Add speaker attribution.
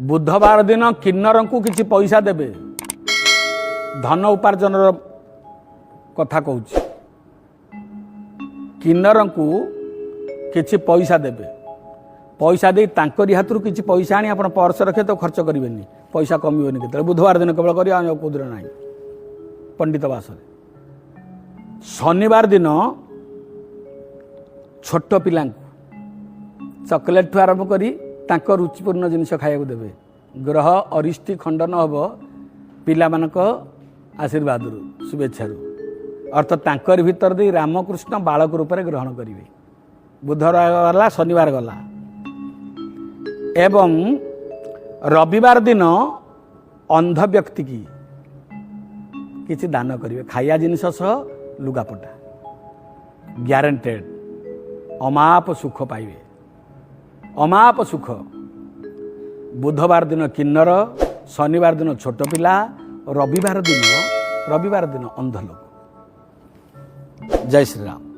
Speaker 1: ବୁଧବାର ଦିନ କିନ୍ନରଙ୍କୁ କିଛି ପଇସା ଦେବେ। ଧନ ଉପାର୍ଜନର କଥା କହୁଛି। କିନ୍ନରଙ୍କୁ କିଛି ପଇସା ଦେବେ। ପଇସା ଦେଇ ତାଙ୍କରି ହାତରୁ କିଛି ପଇସା ଆଣି ଆପଣ ପର୍ସ ରଖିବେ, ତ ଖର୍ଚ୍ଚ କରିବେନି, ପଇସା କମିବନି କେତେବେଳେ। ବୁଧବାର ଦିନ କେବଳ କରିବେ, ଆଉ କେଉଁ ଦିନ ନାହିଁ ପଣ୍ଡିତ ବାସରେ। ଶନିବାର ଦିନ ଛୋଟ ପିଲାଙ୍କୁ ଚକୋଲେଟ୍ଠୁ ଆରମ୍ଭ କରି ତାଙ୍କ ରୁଚିପୂର୍ଣ୍ଣ ଜିନିଷ ଖାଇବାକୁ ଦେବେ। ଗ୍ରହ ଅରିଷ୍ଟି ଖଣ୍ଡନ ହେବ ପିଲାମାନଙ୍କ ଆଶୀର୍ବାଦରୁ, ଶୁଭେଚ୍ଛାରୁ। ଅର୍ଥାତ୍ ତାଙ୍କରି ଭିତର ଦେଇ ରାମକୃଷ୍ଣ ବାଳକ ରୂପରେ ଗ୍ରହଣ କରିବେ। ବୁଧବାର ଗଲା, ଶନିବାର ଗଲା ଏବଂ ରବିବାର ଦିନ ଅନ୍ଧ ବ୍ୟକ୍ତିକି କିଛି ଦାନ କରିବେ, ଖାଇବା ଜିନିଷ ସହ ଲୁଗାପଟା। ଗ୍ୟାରେଣ୍ଟେଡ୍ ଅମାପ ସୁଖ ପାଇବେ, ଅମାପ ସୁଖ। ବୁଧବାର ଦିନ କିନ୍ନର, ଶନିବାର ଦିନ ଛୋଟ ପିଲା, ରବିବାର ଦିନ ଅନ୍ଧ ଲୋକ। ଜୟ ଶ୍ରୀରାମ।